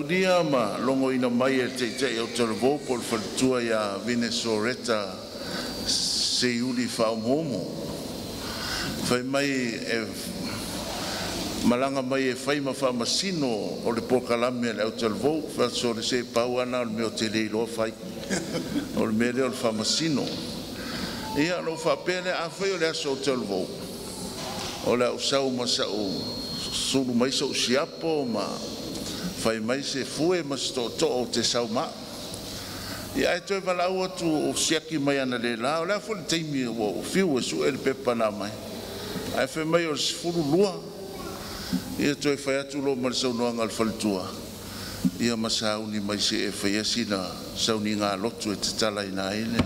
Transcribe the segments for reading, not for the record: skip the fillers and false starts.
aulia ma logoina mai e le Taitai autalavou po o le faletua ia Venesoleta Seiuli Faumuumu, fai mai e malaga mai e fai ma faamasino o le polokalame a le autalavou. Fai atu, sole se pau lava lena o le mea ou te le iloa fai, o le mea lea o le faamasino. Ia ona ou faapea lea, afai o le aso autalavou, o le a ou sau ma sa'u sulu mai so'u siapo ma fai mai se fue ma se tootoo ou te sau ma a'u. Ia ae toe valaau atu ua siaki mai analeila, o le a foi le taimi ua ou fiu e sue le pepa na aumai, ae fai mai o le 12. Ia toe fai atu loa ma le saunoaga a le faletua, ia ma sauni mai se i e faia sina sauniga lotu e tatalaina ai le.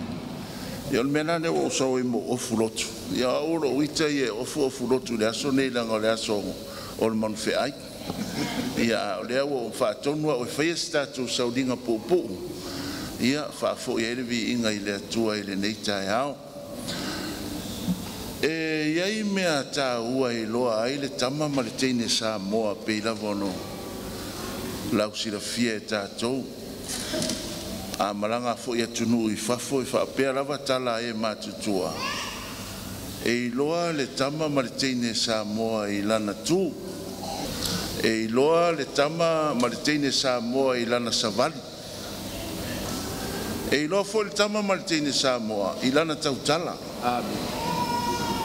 Ia o le mea la lea ua ou sau ai ma ou ofu lotu. Ia o au o lo'u ita ia e ofu ofu lotu i le aso lenei leaga o le aso o le manufe'ai. Ia a o lea ua ou faatonu a'u e faia se tatou sauniga puupuu ia faafoi ai le viiga i le Atua i lenei taeao. E i ai mea taua e iloa ai le tama ma le teine Samoa e pei lava ona lausilafia e tatou. A malaga foi i atunuu i fafo e faapea lava tala a e matutua, e iloa le tama ma le teine Samoa i lana tu, e iloa le tama ma le teine Samoa i lana savali, e iloa foi le tama ma le teine Samoa i lana tautala.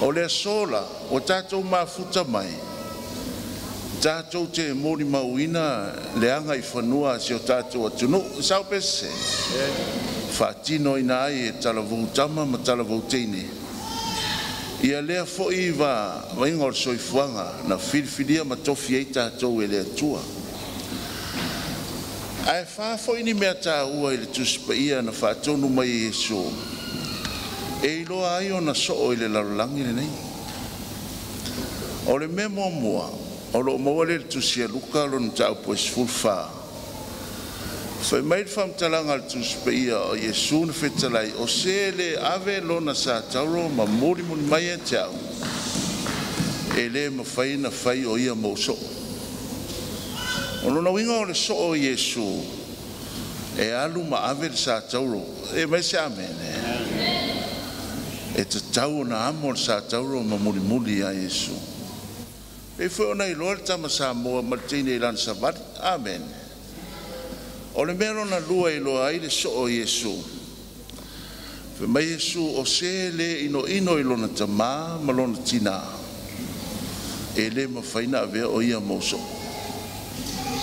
O le aso la ua tatou mafuta mai tatou te molimauina le agaifanua a si o tatou atunuu, e sao pe sese? Faatinoina ai e talavou tama ma talavou teine ia lea foi vaivaiga o le soifuaga na filifilia ma tofi ai tatou e le Atua. Ae fa foi ni mea taua i le Tusi Paia na faatonu mai e Iesu e iloa ai ona soo i le lalolagi lenei. O le mea muamua o lo o maua lea i le Tusi a Luka lona mataupu e 14, fai mai le faamatalaga a le Tusi Paia o Iesu na fetalai, o se le ave lona sa tauro ma mulimuli mai ia te a'u, e le mafai ona fai o ia mou soo. O lona uiga o le soo o Iesu e alu ma ave le sa tauro. E aumai se amene. E tatau ona amo le sa tauro ma mulimuli ia Iesu. E pei foi ona iloa le tama Samoa ma le teine i lana savali. Amene. O le mea lona lua e iloa ai le soo o Iesu, fai mai Iesu, o se le inoino i lona tamā ma lona tinā, e le mafai ona avea o ia ma ou soo.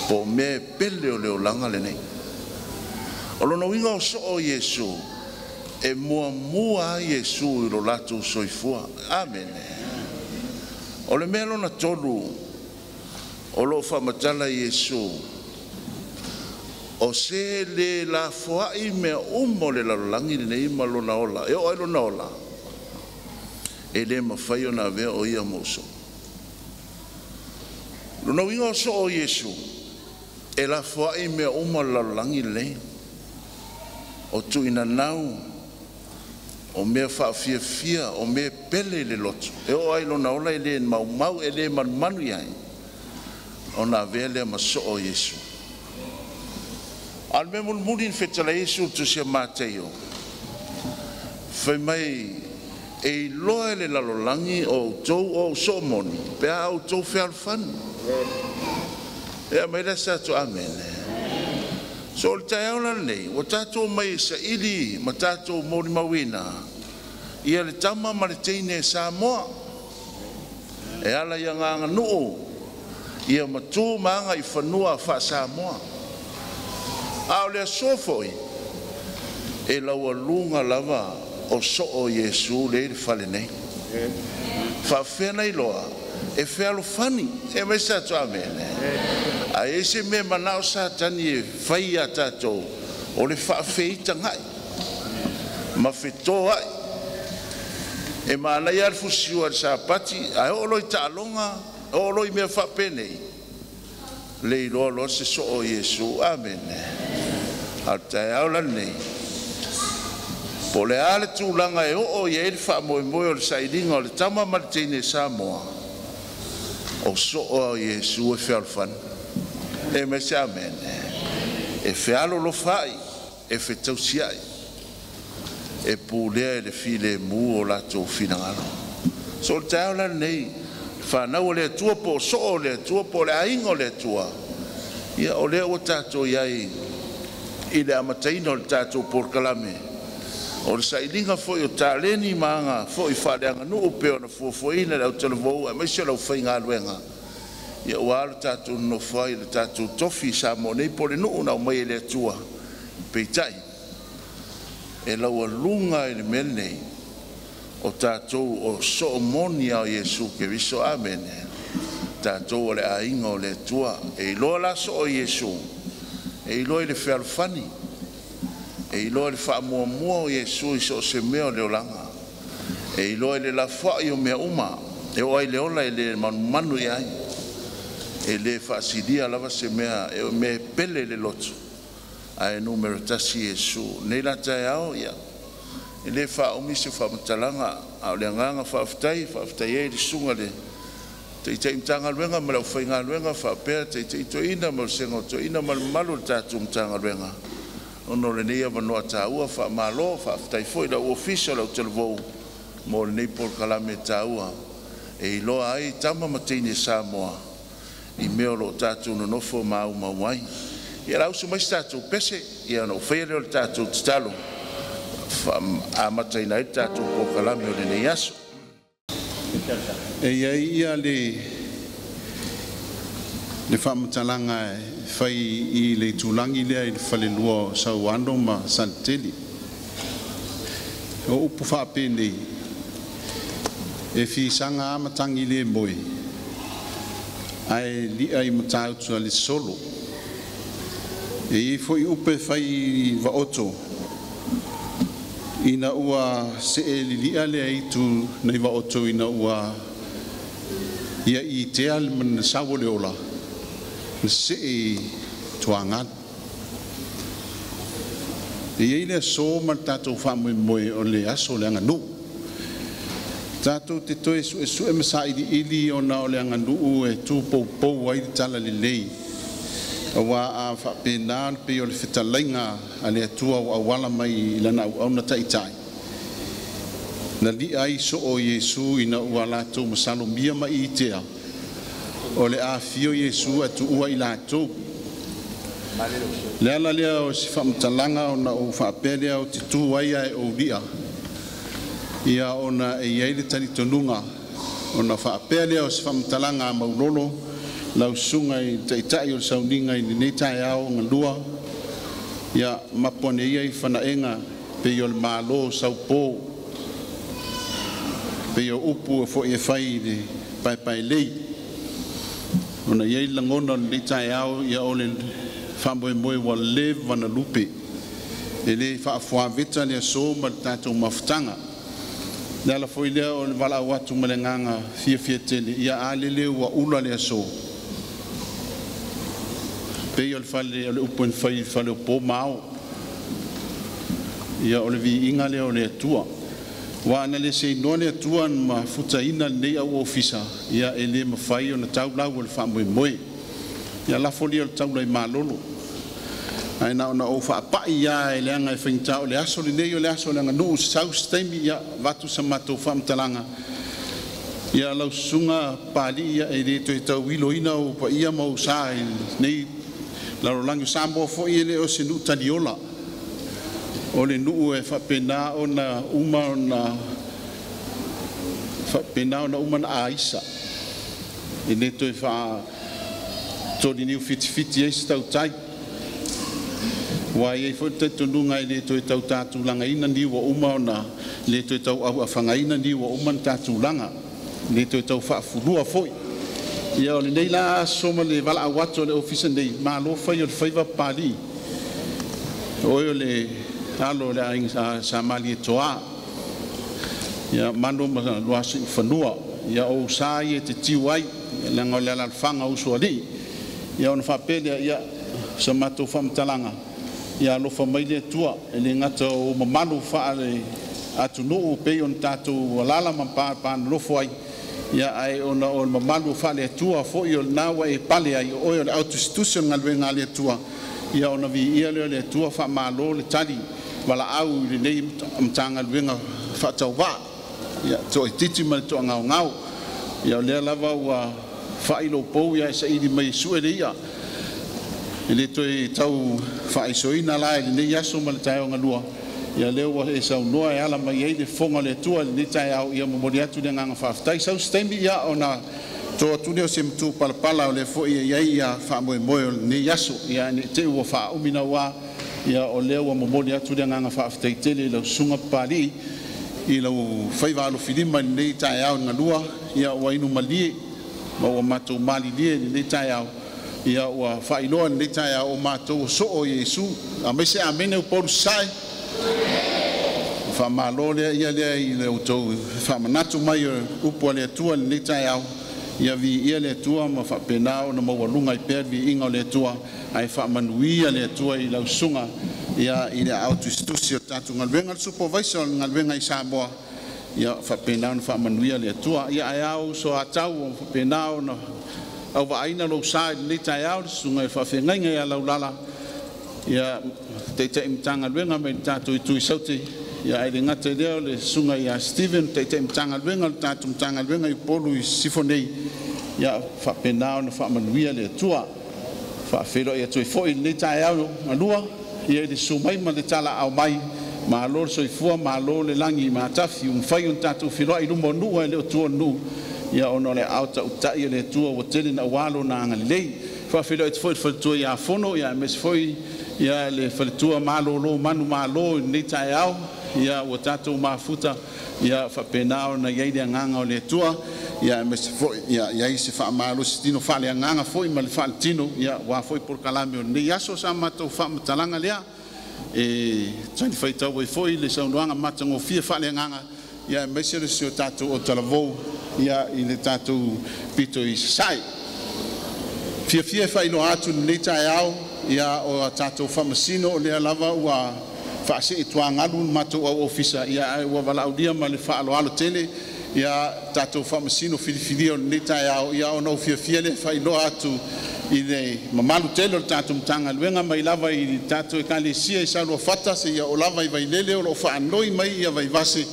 Po o mea e pele o le olaga lenei. O lona uiga o soo o Iesu, e muamua a Iesu i lo latou soifua. Amene. O le mea lona tolu o lo o faamatala Iesu, o se le lafoai mea uma o le lalolagi lenei ma lona ola, e oo ai lona ola, e le mafai ona avea o ia ma ou soo. Lona uiga o soo o Iesu, e lafoai mea uma o le lalolagi lenei, o tuinanau, o mea faafiafia, o mea pele i le loto, e oo ai lona ola e le maumau, e le manumanu i ai, ona avea lea ma soo o Iesu. A o le mea mulimuli na fetalai Iesu i le tusi a Mataio, fai mai e iloa e le lalolagi o outou o ou soo moni pe a outou fealofani. E aumai le asa atu amene. So o le taeao la lenei ua tatou mai e saili ma tatou molimauina ia le tama ma le teine Samoa e ala i agaganuu ia matu ma aga i fanua faa-Samoa. A o le aso foi e laualuga lava o soo o Iesu lea i le fale nei. Faafefea na iloa e fealofani e aumai se atu amene. Ae i ai se mea manao Satani e fai ia tatou, o le faafeitagai ma fetoai. E manaia le fusiua i le sapati, ae oo loa i taaloga, oo loa i mea faapenei, le iloa loa se soo o Iesu. Amene. A o le taeao la lenei, po o le a le tulaga e oo i ai le faamoemoe o le sailiga o le tama ma le teine Samoa, o soo o Iesu e fealofani. E aumai se amene. E fealolofaai, e fetausiai, e pulea e le filemu o latou finagalo. So o le taeao la lenei, fanau a le Atua po o soo o le Atua po o le aiga o le Atua, ia o lea ua tatou i ai i le amataina o le tatou polokalame o le sailiga foi o taleni ma aga foi faaleaganuu pei ona fuafuaina e le autalavou aemaise o le aufaigaluega, ia aua lo tatou nonofo ai i le tatou tofi i Samoa nei po o le nuu na aumai e le Atua. Peitai, e laualuga i le mea lenei, o tatou o soo moni a o Iesu Keriso. Amene. Tatou o le aiga o le Atua. E iloa la soo o Iesu, e iloa i le fealofani, e iloa i le faamuamua o Iesu i so o se mea o le olaga, e iloa i le lafoai o mea uma, e oo lava i le ola e le manumanu i ai, e le faasilia lava se mea, o mea e pele i le loto, ae numera tasi Iesu. O nei la taeao, ia, e le faaumi se faamatalaga, a o le agaga faafetai e faafetai ai i le susuga i le Taitai Matagaluega ma le aufaigaluega faapea Taitai Toeaina ma le Vasega o Toeaina ma le mamalu o le tatou Matagaluega ona o lenei avanoa taua. Faamalo, faafetai foi i lau ofisa, o le autalavou mo lenei polokalame taua e iloa ai tama ma teine Samoa i mea o lo o tatou nonofo maumau ai. Ia lausu mai se tatou pese, ia ona ou faia lea o le tatou tatalo e amataina ai le tatou polokalame o lenei aso. E i ai ia le faamatalaga e fai i le itulagi lea i le falelua o Sauano ma Saletele. O upu faapenei, e fisaga a matagi le moe, ae li'a i Matautu a le solo. E i ai foi upu e fai i Vaoto, ina ua see lilia le aitu nai Vaoto ina ua ia itea le manasau o le ola, na see i tuagalu. E i ai le aso ma le tatou faamoemoe o le aso o le aganuu. Tatou te toe suesue ma sailiili ona o le aganuu e tupoupou ai le talalelei, aua a faapena le pei o le fetalaiga a le Atua ua auala mai i lana auauna taitai, na li'a ai soo o Iesu ina ua latou masalomia ma itea o le afio Iesu ae tuua i latou. Le ala lea o se faamatalaga ona ou faapea lea ou te tu ai ae ou li'a, ia ona e i ai le talitonuga ona faapea lea o se faamatalaga a Maulolo lau susuga i le Taitai o le Sauniga i lenei taeao galua, ia mapu ane ia i fanaega pei o le Malo saupo, pei o upu foi e fai i le paepaelei. Ona i ai le lagona o lenei taeao, ia o le faamoemoe ua leva na lupe, e le faafuaveta le aso ma le tatou mafutaga. Le ala foi lea o le valaau atu ma le agaga fiafia tele, ia a lele ua ula le aso, pei o le fale o le upu na fai i le fale o po ma ao. Ia o le viiga lea o le Atua. Ua ana le seinoa le Atua na mafutaina lenei au ofisa, ia e le mafai ona taulau o le faamoemoe. Ia lafo lia o le taula i malolo. Ae na ona ou faapai lava e leaga e faigata o le aso lenei o le aso o le aganuu sau se taimi ia avatu sa matou faamatalaga. Ia lau susuga Papalii ia e le toe tauiloina ou paia ma ou sa i lenei lalolagi o Samoa foi e le o se nuu taliola. O le nuu e faapena ona uma ona faapena ona uma na aisa. E le toe faatoliniu fitifiti ai se tautai. Ua i ai foi le talitonuga e le toe tau tatulagaina niu ua uma ona le toe tau auafagaina niu ua uma ona tatulaga, le toe tau faafulua foi. Ia o lenei la aso ma le valaau atu o le ofisa nei, malo fai o le faiva Papalii. O oe o le alo o le aiga sa Malietoa. Ia manu ma Luasiufanua. Ia o sa ia te tiu ai, leaga o le alaalafaga o usoalii. Ia ona faapea lea, ia sa matou faamatalaga, ia alofa mai le Atua, e le gata o mamalu faale atunuu pei ona tatou alala ma papanonofo ai, ia ae ona o le mamalu faale Atua foi o lena ua e pale ai, o oe o le autusitusi o le galuega a le Atua, Ia ona viia lea o le Atua, faamalo le tali valaau i lenei Matagaluega faatauvaa, ia toaitiiti ma le toagaogao. Ia o lea lava ua faailoupou ia e saili mai e sue le ia. E le toe tau faaisoina la i lenei aso ma le taeao galua, ia lea ua e saunoa e ala mai ai le fofoga o le Atua i lenei taeao, ia momoli atu le agaga faafetai. Sau se taimi ia ona to atu lea o se matupalapala o lea foi e i ai ia faamoemoe o lenei aso, ia ne i te i ua faaumi naua, ia o lea ua momoli atu le agaga faafetai tele i lau Susuga Papalii i lau faiva alofilima i lenei taeao galua, ia ua inu malie ma ua matou malilie i lenei taeao, ia ua faailoa i lenei taeao o matou o soo o Iesu. Aemaise amene Upolu Sasae. Faamalo lea ia lea i le outou faamanatu mai o upu a le Atua i lenei taeao. Ia viia le Atua ma faapena ona maualuga ai pea le viiga o le Atua, ae faamanuia le Atua i lau susuga ia i le aao tusitusi o le tatou galuega, le supervisor o le galuega i Samoa, ia faapena ona faamanuia le Atua. Ia ae a uso a tau o faapena ona auvaaina lou sa i lenei taeao, le susuga i faafeagaiga ia Laulala, ia taitai Matagaluega mai le tatou itu i Saute, ia ae le gata i lea o le susuga ia Steven, taitai Matagaluega o le tatou Matagaluega i Upolu i Sisifo nei, ia faapena ona faamanuia le Atua. Faafeiloai atu ai foi i lenei taeao galua, ia i le susu mai ma le talaau mai, malo le soifua, malo le lagi matafi, ua mafai ona tatou feiloai i luma o nuu ae le o tua o nuu, ia ona o le aao tautai o le Atua ua tele naua lona agalelei. Faafeiloai atu foi i le faletua ia Fono, ia aemaise foi ia le faletua malolo manumalo i lenei taeao, ia ua tatou mafuta, ia faapena ona i ai le agaga o le Atua, ia aemaise foi ia i ai se faamalosi tino faaleagaga foi ma le faaletino, ia aua foi polokalame o lenei aso. Sa matou faamatalaga lea e talifuaitau ai foi le saunoaga matagofie faaleagaga, ia aemaise le si o tatou o talavou ia i le tatou pito i Sasae. Fiafia e faailoa atu i lenei taeao ia o a tatou faamasino o lea lava ua faasee tuagalu le matou au ofisa, ia ae ua valaaulia ma le faaaloalo tele ia tatou faamasino filifilia o lenei taeao, ia ona ou fiafia lea e faailoa atu i le mamalu tele o le tatou Matagaluega mai lava i le tatou Ekalesia i Saluafata seia oo lava i Vailele o lo o faanoi mai ia Vaivase,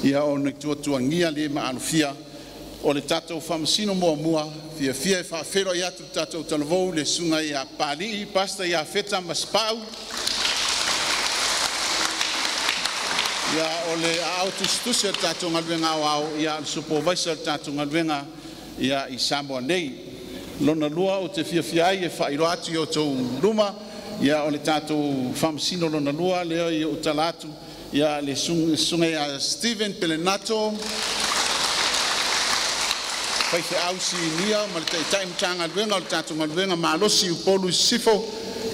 ia ona tuatuagia le maalofia o le tatou faamasino muamua. Fiafia e faafeiloai atu le tatou talavou le susuga ia Papalii Pastor Iafeta Masepau. Ia o le aao tusitusi o le tatou galuega aoao, ia o le supervisor o le tatou galuega ia i Samoa nei. Lona lua ou te fiafia ai e faailoa atu i outou luma, ia o le tatou faamasino lona lua lea i ou tala atu, ia le susuga ia Steven Pelenato, faifeau sinia ma le taitai Matagaluega o le tatou galuega malosi i Upolu i Sisifo,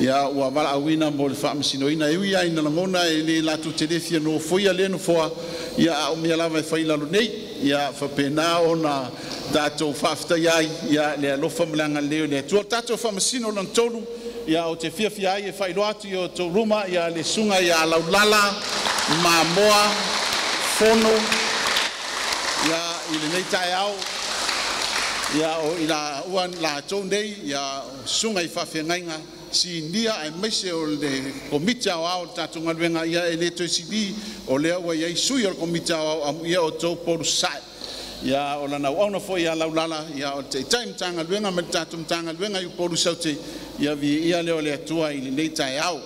ia ua valaauina mo le faamasinoina. E ui lava ina lagona e le latou te le fia nofoia lea nofoa, ia a o mea lava e fai i lalo nei, ia faapena ona tatou faafetaia ai ia le alofa ma le agalelei o le Atua. O le tatou faamasino lona tolu, ia ou te fiafia ai e faailoa atu i outou luma, ia le susuga ia Laulala Mamoa Fono, ia i lenei taeao, ia o i la ua latou nei ia susuga i faafeagaiga sinia aemaise o le komiti aoao o le tatou galuega, ia e le toe sili o lea ua i ai sui o le komiti aoao amuia outou Upolu Sasae. Ia o lana auauna foi ia Laulala, ia o le taitai Matagaluega ma le tatou Matagaluega i Upolu Saute, ia viia lea o le Atua i lenei taeao.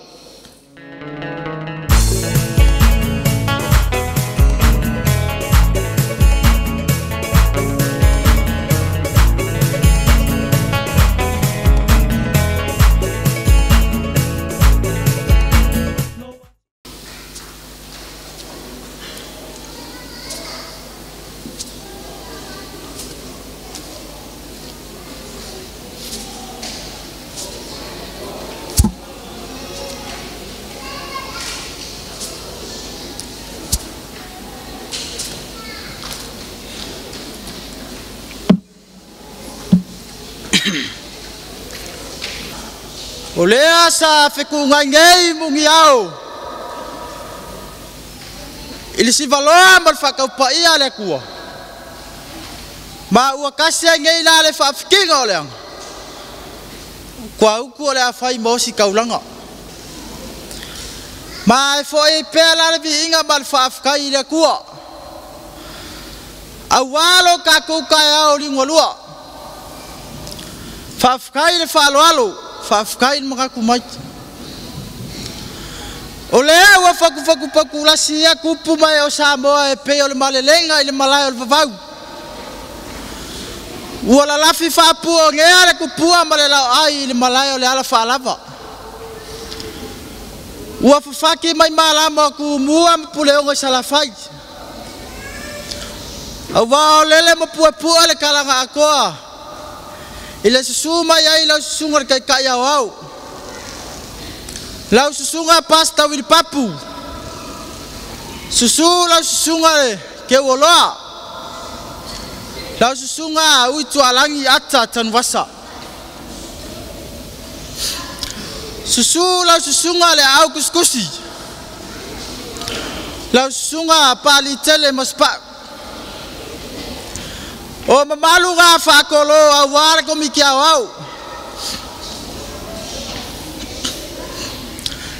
O lea sa fetuugai nei mugiao i le sivaloa ma le faataupaia a le Atua. Ma ua tasi ai nei la le faafitiga o leaga. Kuautu o le a fai mo si taulaga. Ma e fo'i pea la le viiga ma le faafetai i le Atua. Auā lo tatou taeao liugalua. Faafetai le faaaloalo, faafetai le manatu mai. O lea ua fatufatu ia tupu mai o Samoa e pei o le malelega i le malae o le vavau. Ua lalafi faapua o gea le tupua ma le laoai i le malae o le alafaalava. Ua fafaki mai malama o Tumua ma Puleogo i Salafai. Auā o lele ma puapua le kalaga atoa. I le susu mai ai lau susuga le taitai aoao. Lau susuga Pastor Wili Papu. Susu lau susuga le Keuoloa. Lau susuga Ui Tualagi Ata Tanuvasa. Susu lau susuga le Aau Kusikusi. Lau susuga Palitele Masipau. O mamalu ga faakolo auā le komiti aoao.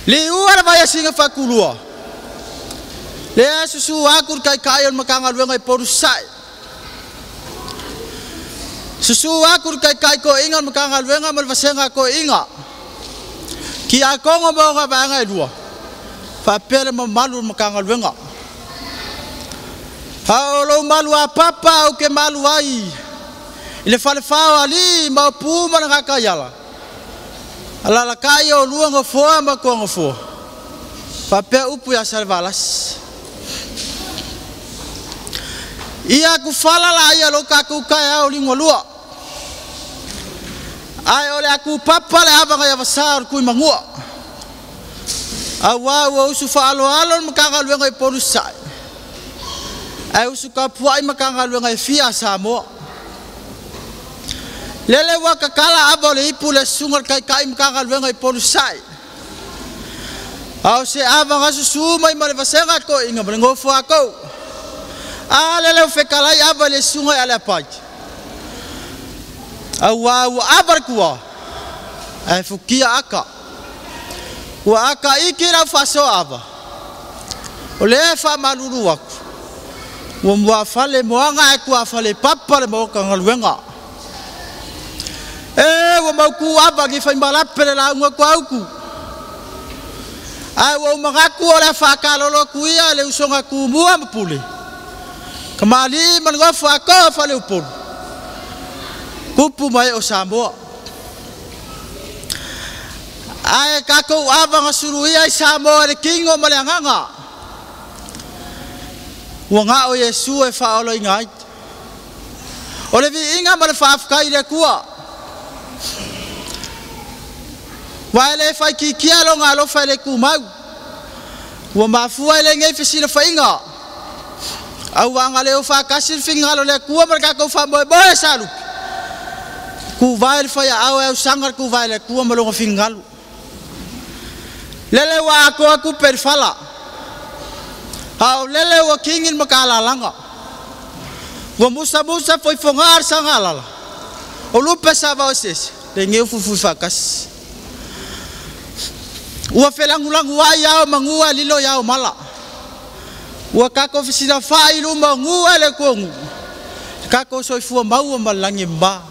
Liua le vaiasiga faakulua. Lea susu aku le taitai o le Matagaluega i Upolu Sasae. Susu aku le taitai toeaina o le Matagaluega ma le vasega toeaina. Kiakogo ma ona vaega e lua. Faapea le mamalu o le Matagaluega. A o lou malu a papa ou te malu ai i le falefā o alii ma upu ma le gataiala. Alalatai o lua nofoa ma tua nofoa. Faapea upu ia Salevalasi. Ia kufala la ia lo tatou taeao liugalua. Ae o le atu papa le avaga ia vasa o le tuimagua. Auā ua usu faaaloalo le Matagaluega i Upolu Sasae. Ae usu tapuai Matagaluega e fia a Samoa. Lele ua kakala ava o le ipu le susuga le taitai Matagaluega i Upolu Sasae. A o se avaga susu mai ma le vasega toeaina ma le nofo a tou. A lele ua fetalai ava i le susuga i Aleapai. Auā ua ava le tua, ae fukia aka. Ua aka iki lau faasoa ava. O lea e faamalulu atu. Ua muafale moaga ae tuafale papa le maota galuega. E ua mautu ava ni faimalape le lauga tuautu. Ae ua ou manatu o le a faakalolo atu ia le usoga Tumua ma Pule. Kamali'i ma le nofo atoa faleupolu. Tupu ma ee o Samoa. Ae tatou avaga suluia i Samoa i le tino ma le agaga. Ua gao Iesu e faaolaina ai. O le viiga ma le faafetai i le Atua. Ua e le faitiitia lona alofa e le tumau. Ua mafua i lenei fesilafaiga. Auā na leo faatasi le finagalo o le Atua ma le tatou faamoemoe sa lupe. Tuvae le faiaao e ausaga le tuvae le Atua ma lona finagalo. Lele ua atoa tupe i le fala. A o lele ua kigi le makalalaga. Ua musamusa foifoga le sagalala. O lupe sa vao esese. Lenei ua fuifui faatasi. Ua felagulagu ai ao magua lilo i ao mala. Ua tatou fesilafai i luma o gua e le Atua o Tatou soifua maua ma le lagi e mama.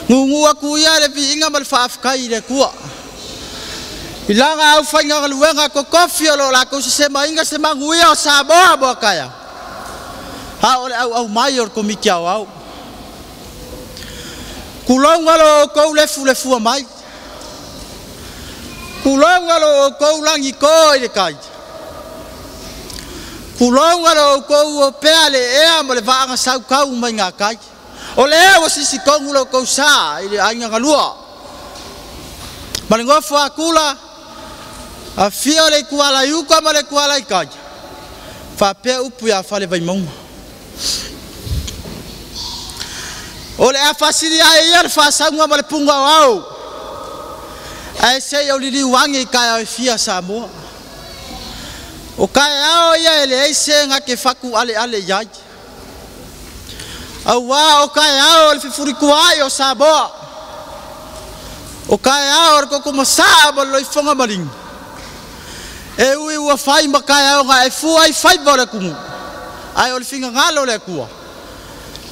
Gugu atu ia le viiga ma le faafetai i le Atua. I lana aufaigaluega totofi o lo o latou sesemaina se manuia o Samoa mo a taeao. A o le auau mai o le Komiti Aoao. Tulou lo outou lefulefua mai. Tulou lo outou lagito i le tai. Tulou lo outou opea le ea ma le vaaga sautau mai gatai. O lea ua sisitogu lo outou sa i le aiga galua. Ma le nofo a Kula, afio le ituala i uka ma le ituala i tai. Faapea upu ia Falevaimauga. O le a faasili ai ia le faasauga ma le puga o ao. Ae se i ou liliu age i taeao e fia Samoa. O taeao ia e leai se na te fatualeale i ai. Auā o taeao o le fefulituaai o Samoa. O taeao o le totomasaa ma le loifoga maligi. E ui ua fai ma kaeaoga e fua ai faiva o le atunuu, ae o le finagalo o le Atua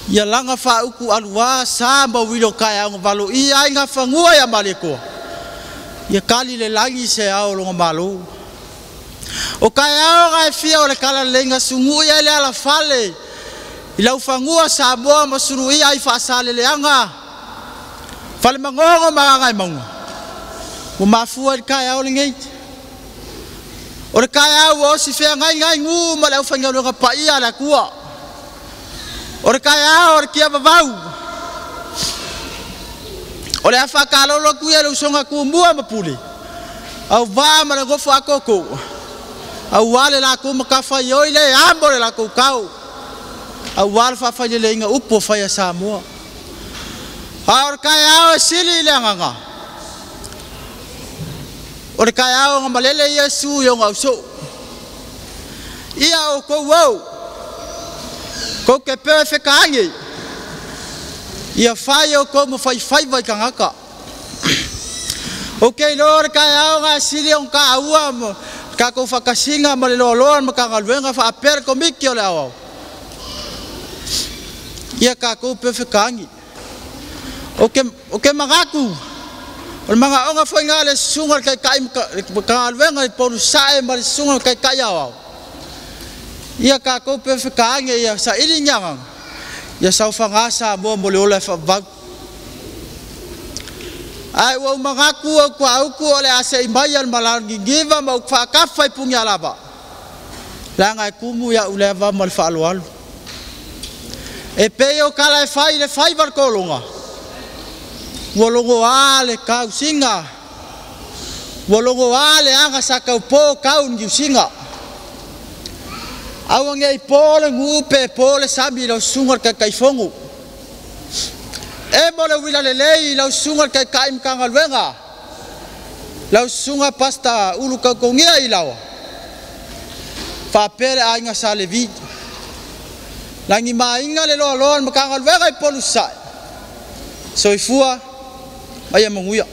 ia laga faaupu aluā sa ma uili o kaeaoga valoia ai gafanua ia Malietoa, ia kali le lagi se ao o lona malo. O kaeaoga e fia o le kalaleiga sugui ai le alafale i laufanua Samoa ma suluia ai faasaleleaga falemagogo ma gagaemauga ua mafua i le kaeao lenei. O le kaeao ua osi feagaigaigū ma le aufaigaluega paia a le Atua. O le kaeao o le tiavavau. O le a faakalolo atu ia i le usoga Tumua ma Pule, auvaa ma le nofo a toutou, auā le latou matafaioi le amo le latou tao, auā le faafaileleiga upu o fai a Samoa. A o le kaeao e sili i le agaga, o le kaeao na malele Iesu i ona ausoo. Ia outou o, kou te peo e fekaage, ia fai outou ma faifaiva i tagata. O ke iloa o le kaeao e sili ona taua ma tatou faatasiga ma le loaloa o le Matagaluega faapea le Komiti o le Aoao. Ia tatou peo fekaagi. O ke manatu, o le magaoga foi ngā le susuga le taitai Matagaluega i Polu Sae ma le susuga le taitai aoao. Ia tatou peo fekaagi ia saili ni agaga, ia saofaga Samoa mo le ola e faavavau. Ae ua ou manatu au tuaautu o le a se'i mai a le malalo ma ou faatafa i Punialava, leaga e tumu ia'u le ava ma le faaaloalo. E pei o tala e fai i le faiva le tologa, ua logoā le tausiga, ua logoā le aga sa taupō tau i le niusiga. Aua nei po le gū pe po le sami i lau susuga i le Taitaifono. E mo le uila lelei i lau susuga i le Taitai Matagaluega, lau susuga Pastor Ulu Tautogia i Laoa, faapea le aiga Sa Levi. Lagimaina le loaloa o le Matagaluega i Upolu Sasae. Soifua ma ia manuia.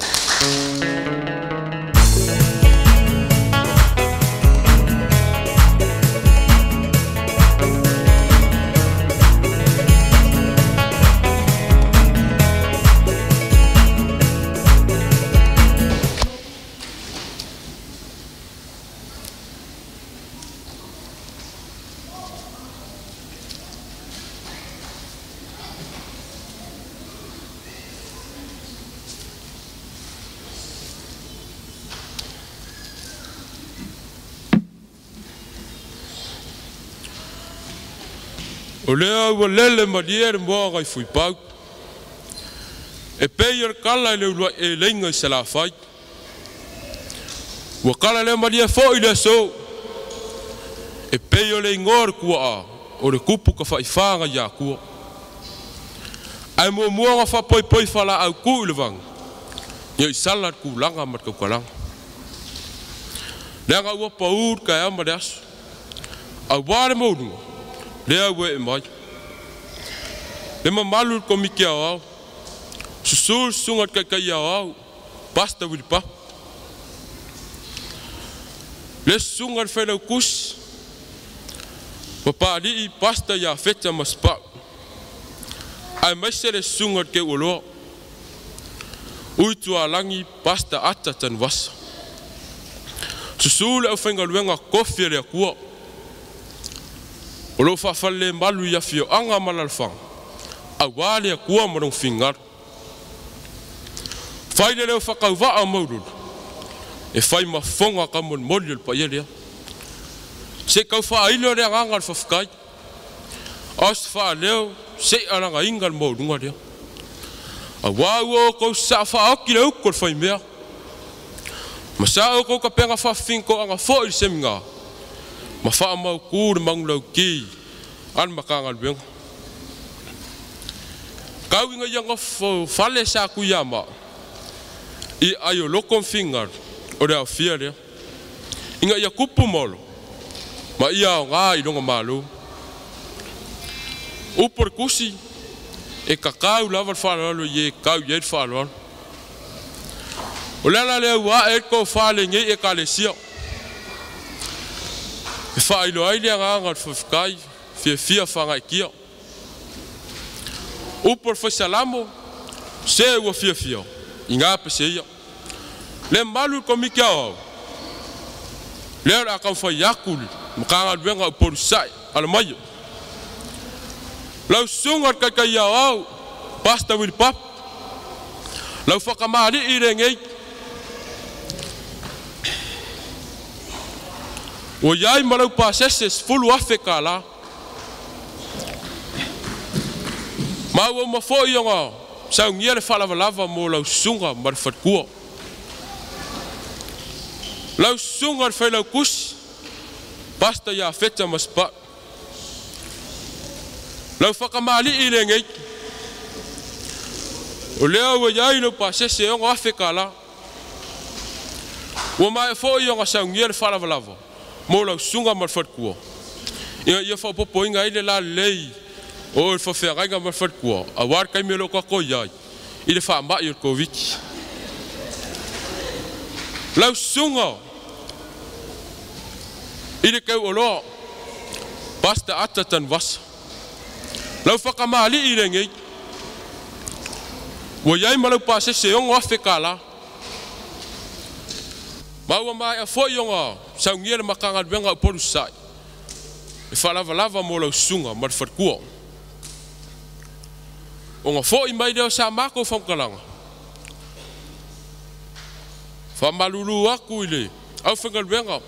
O lea ua lele malie le moaga i Fuipau. E pei o le kala i le uluai eleiga i Salafai. Ua kala le malie foi le aso. E pei o le igoa o le kuaa o le kupu ka faifaga i Akua. Ae muamua ona faapoipoi faalaau ku i le vaga, ia i sala le kulaga ma le taukalaga. Leaga ua pau le taeao ma le aso. Auā le maualuga, lea ua ee mai. Le mamalu i le Komiti Aoao, susu le susuga i le Taitai Aoao, Pastor Willie Papa. Le susuga i le Failautusi, Papalii Pastor Iafeta Masepau. Aemaise le susuga i le Teuoloa, Uitualagi Pastor Ata Tanuvasa. Susu le aufaigaluega kofi a le Atua. O lo o faafalelemalu i afioaga ma alaalafaga, auā le Atua ma lona finagalo. Fai le leo faakauvaa o Maulolo, e fai ma fofoga taumolimoli o le paia lea. Se i tau faailo le agaga o le faafetai, a o se faaleo se i alagaina le maualuga lea. Auā ua outou sasaa faaoti le utu a le faimea, ma sa outou tapena faafifinitoaga foi i le semina, ma faamautū le manulauti a le Matagaluega. Tau ina ia nofo fale sa Tuiama i aai o loto ma finagalo o le aofia lea, ina ia tupu ma olo ma ia aogā i lona Malo. Upu o le Tusi, e tatau lava le faaaloalo i e tau i ai le faaaloalo. O le ala lea ua ae ai le tofa a lenei Ekalesia. E whailo ai le agaga o le faafetai fiafia whangaikia. Upu o le faisalamo, se ua fiafia, i ngā pese ia. Le malu i komiki au au, lea o le akau whai aku le makanga luenga o polusai, ala maio. Lau sunga o le kaikai au au, Pastor Willy Pap, lau whakamari i le ngei. O iai ma lau pasese 10,000 ka la. Ma ua mafoi onga saungia le whalavalava mo lau sunga ma le whatkua. Lau sunga le whailau kusi, Pastor ia feta maspa. Lau whakamali i le ngei. O lea ua iai lau pasese onga afe ka la. Ua mai foi onga saungia le whalavalava mo lau sunga ma le whatkua. Ia ia whapopo inga ile la lei o le whawheagainga ma le whatkua. A war kai me loko ako iai i le whaamai o le Covid. Lau sunga i le kau oloa Pastor Ata Tanvasa. Lau whakamali i le ngei. Ua iai ma lau pasese ongo afe ka la. Ma ua mai a foi onga saungia le makanga luenga o polusai. E whalavalava mo lau sunga ma le whatkua. Onga foi mai leo sa mako whankalanga. Whamalulu aku i le au whangaluenga.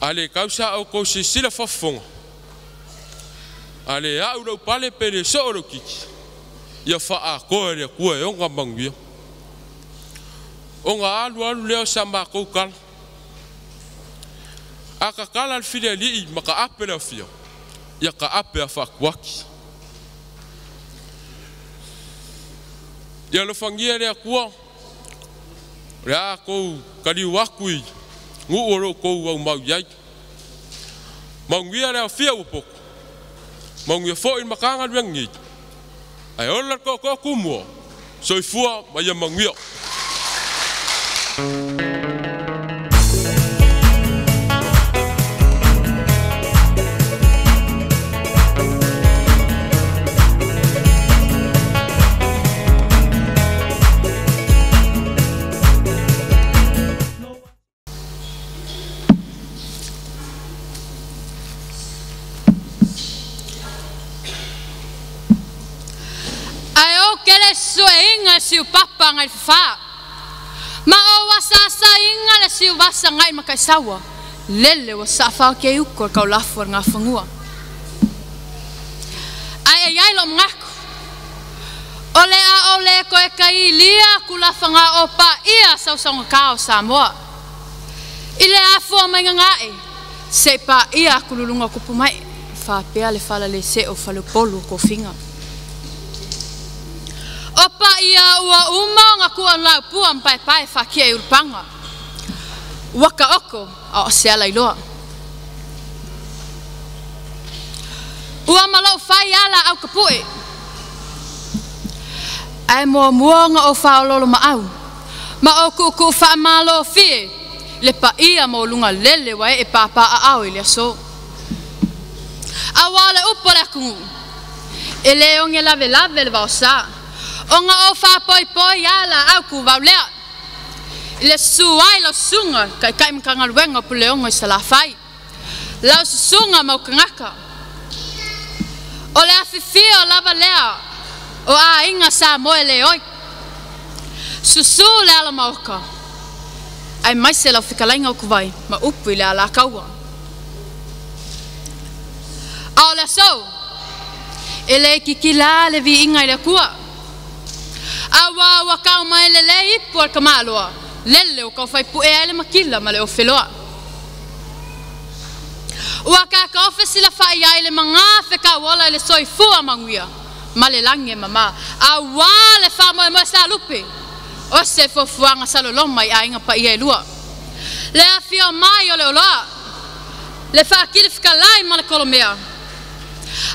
A le kausa au kou sisila whafonga. A le au lau pale pele so o lau kiki. Ia wha a koe le kua e onga manguia. Onga alu alu leo sa mako kala. A ka kala le file lii ma ka ape leo fia. Ia ka ape a whakuaki. Ia lofangia lea kua. Lea kou kaliu aku i nguu o lou kou au mau iai. Maungia lea fia upoko. Maungia fo i makanga luengi. Ai ola ko ko kumua. Soifua ma ia maungia. Sueinga siu papa ngai fa. Ma o wasa inga le siu wasa ngai makaisawa. Lele wa sa fa ke uko ka lafu nga fangua. Ai ai ai lo ngaku. Ole a ole ko e kai lia kula fanga o pa ia sa sa ka o Samoa. Ile a fo mai ngai. Se pa ia kululunga kupumai. Fa pea le fala le se o falupolu ko finga. Opa ia ua uma nga kua lau pua mpai pai whakia i urupanga. Waka oko a o se ala iloa. Ua malau whai ala au kapue. Ai mua mua nga o whaololo ma au. Ma o kuku wha malo fie. Le pa ia mo lunga lele wa e pāpā a au i le aso. A wale upo le akungu. E le onge lave lave le vao sa. Onga o wha poi poi ala au ku vau lea. Le suai lau sunga kai kai makangaluenga pule ongo i salafai. Lau susunga mau kangaka. O le awhiwhia o lava lea o a inga sa moe le oi. Susu le ala maoka. Ai mai se lau fikalainga o kuwai ma upu i le ala kaua. A o le so, e le kikila le vi inga i le kua. Awa ua kau mai le le ipu al kamaloa. Lele o kau whaipu e aile makila ma le o wheloa. Ua kaka ofesi la whai aile manga wheka wala le soifua manguia. Ma le lange mama. Awa le wha moe moe sa lupe. O se fofuanga saloloma i ainga pa ia e lua. Le awhio mai o le oloa. Le whaakili whakalai ma le kolomea.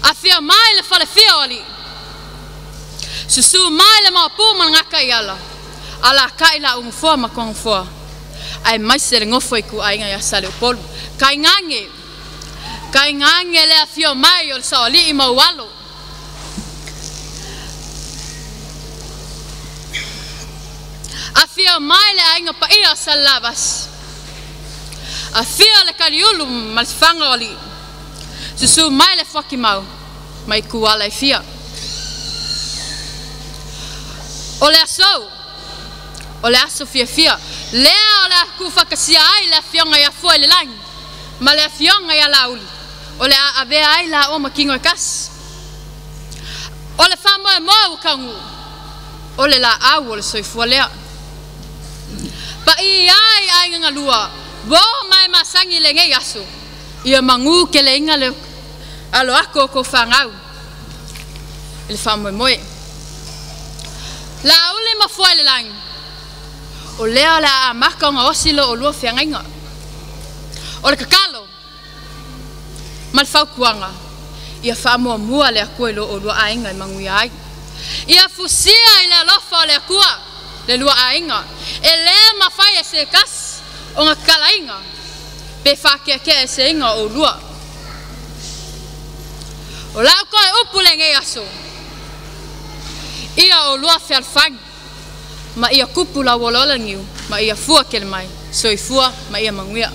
Awhio mai le whalewhia oli. Susu mai le maopu ma ngaka i ala. Ala kai la ungfoa ma kongfoa. Ae maise le gofo i kuaiga iā Saleupolu. Kaigage, kaigage le afio mai o le saoalii ma ualo. Afio mai le aiga paia o Salavasi. Afio le kaliulu ma le faga o alii. Susū mai le fuakimau mai kuala e fia. O le aso, o le aso fiafia, lea o le a kufakasia ai le afioga ia Fua i le lagi, ma le afioga ia Laauli, o le a avea ai laua ma kino e kasi. O le faamoemoe ua tauguu, o le laau o le soifua lea. Paia ai aiga galua, uo ma e masagi i lenei aso, ia magū keleiga le alo aku o kou fagau i le faamoemoe. Laauli ma Fua i le lagi, o lea o le a amata ona osi lo olua feagaiga. O le tatalo ma le fautuaga, ia faamuamua le Atua i lo olua aiga e manuia ai. Ia fusia i le alofa o le Atua le lua aiga, e lē mafai e se tasi ona tatalaina pe faakeakea eseina o oulua. O lau toe upu lenei aso, ia oulua fealofani, ma ia kupu lau olaola niu, ma ia fua kele mai, soifua ma ia manuia.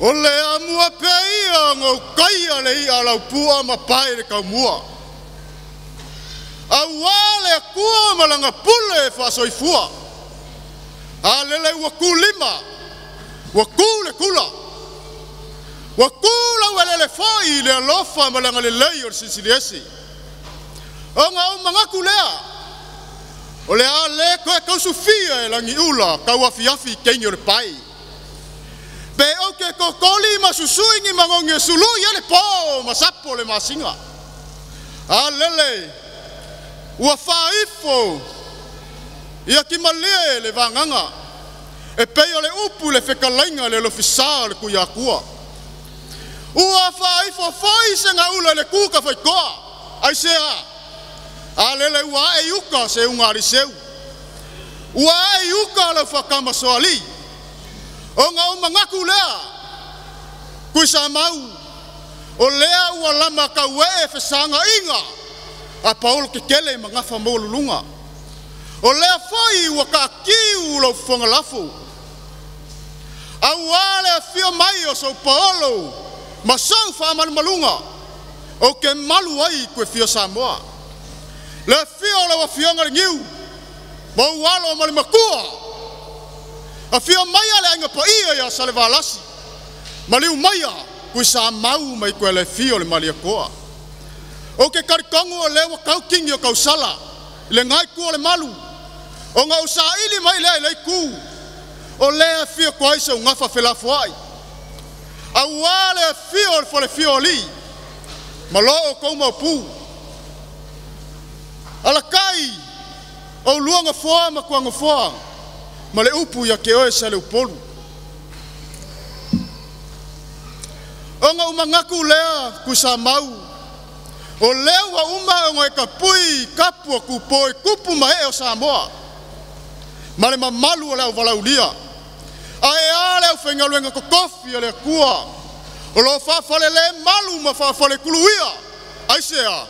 O le amua pea ia ngau kaia le ia lau pua ma pae le kaumua. Aua le akua ma langa pule faasoifua. A lele ua ku lima, ua ku le kula. Ua ku lau elele foi le alofa ma langa lelei o le silisili ese. O ngā o mangaku lea. O le a le koe kausufia e langi ula kau afiafi kengi o le pai. Pe o ke kokoli ma susuingi mangongi e sulu i ele pō ma sapo le masinga. A lele, ua whaifo ia ki malie le vanganga. E pei o le upu le whekalainga le lofisa o le kuiakua. Ua whaifo foi se ngā ula le kuka whaikoa. Ai se a. A lele ua e uka se unga ariseu. Ua e uka lau whakama soali. O ngā o mangaku lea, kui sa mau, o lea ua lama kau e whesanga inga, a Paolo ke kele ma ngafa mō lulunga. O lea foi ua ka kiu lau whanga lafo. A ua lea fia mai o sau Paolo, ma sau whaamalumalunga, o ke malu ai koe fia Samoa. Le fia o lau afioga le niu, ma ualo ma le makua. A fia maia le ainga paia ia Salevalasi. Ma liu maia kui sa mau mai koe le fia o le maliakoa. O ke karikongu o lewa kau kingi o kausala, le ngai ku o le malu. O ngau sa ili mai lea i lei ku. O lea fia koa isa ungafa felafoai. A ua lea fia o le fole fia o li. Ma lo o kou maupu. Alakai o luanga foa ma kuanga foa. Ma le upu ia ke oe sa le upolu. O ngā umangaku lea kui sa mau. O lea ua uma o ngā e kapui kapu o kupoi kupu ma e o Samoa. Ma le mamalu o le au valaulia. A e a le au whaingaluenga kokofi o le akua. O lo whaafale le malu ma whaafale kuluia. Ai sea,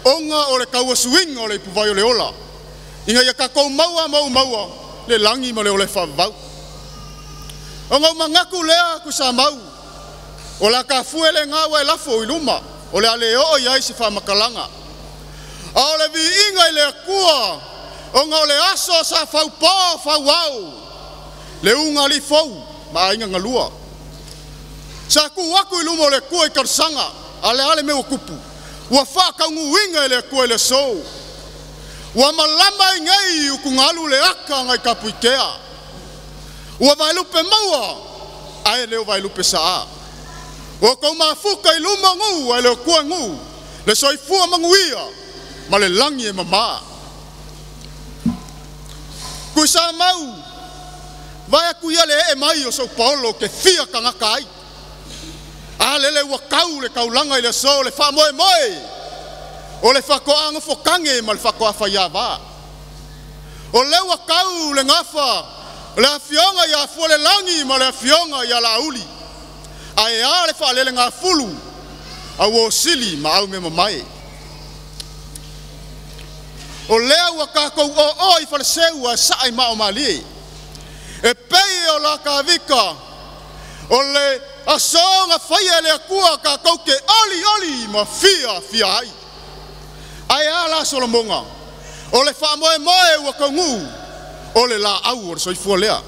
o ngā o le kauasuinga o le ipuvai o le ola. Inga ia kakou maua mau maua. Le langi ma le ole whavau. O ngau mangaku lea ku sa mau. O la ka fue le ngā wai lafo i luma. O le ale o i ai se whamakalanga. A o le vi inga i le akua. O ngau le aso sa whaupō whauau. Le unga li fau ma ainga ngalua. Sa ku aku i luma o le kua i karsanga. A le ale mea kupu. Ua whakaungu inga i le akua i le sou. Ua malama i ngai ukungalu le aka ngai kapuikea. Ua vailupe maua, ae leo vailupe saa. Ua kou mafuka i luma ngu, ae leo kua ngu, le soifua manguia. Ma le lagi e mamā. Kuisa mau, vai aku ia le e mai o São Paulo ke fia kangaka ai. A lele ua kau le kaulanga i le aso le faamoemoe o le faatoaga fokange ma le faatoa faiavā. O le ua kau le gafa o le afioga ia Fualelagi ma le afioga ia Laauli. Ae a le faalelegafulu a ua osili ma au mea mamae. O lea ua kākou oo i faleseu a sa'a i mao malie. E pei o la kavika o le asoga faia e le Akua kākou ke oli oli ma fia fia ai. Ae a la Solomoga, o le faamoemoe ua kauguu, o le laau o le soifua lea.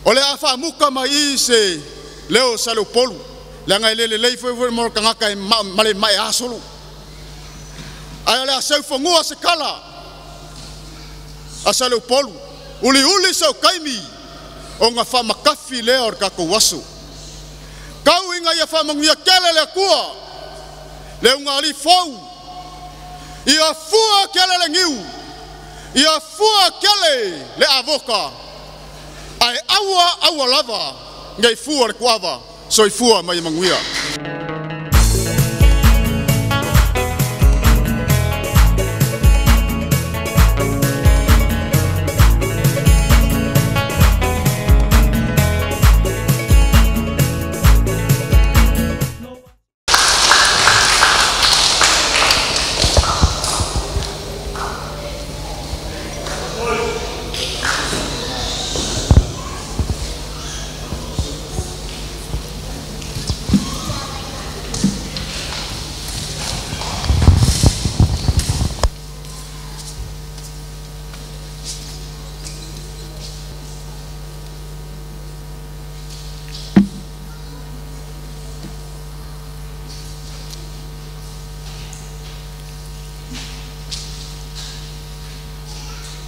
O le a faamuka mai i se leo sa le upolu, leaga e le lelei foi foi mo le tagata e ma le mae asolo. Ae o le a seufagua se kala a sa le upolu, uli uli sau kaimi o ngā whamakafi lea o le kākou aso. Kau inga ia whamanuia kele le Akua, le unga fou, ia fua kele le ngiu, ia fua kele le avoka, ae aua aua lava, ngai fua le kuava, soifua mai manuia.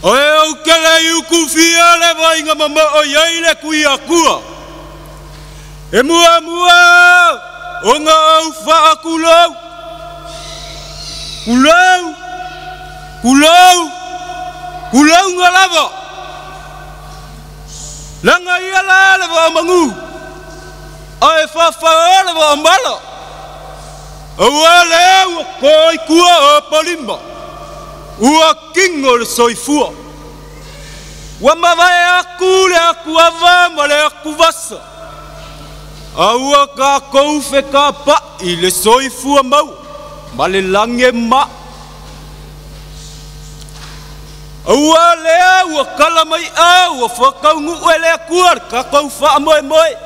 Oe au kele ukufia le vainga mama o iai le kui akua. E mua mua o ngā au wha kulau. Kulau, kulau, kulau ngā lava. Langa ia la le wa mangu. Ae whawha le wa mala. Aua le ua koi kua o palimba. Ua kingo le soifua. Ua mavae aku le aku ava ma le aku vasa. A ua ka koufe ka pa i le soifua mau ma le lange ma. Ua lea ua kala mai a ua whakaungu e le akua le kakau wha moe moe.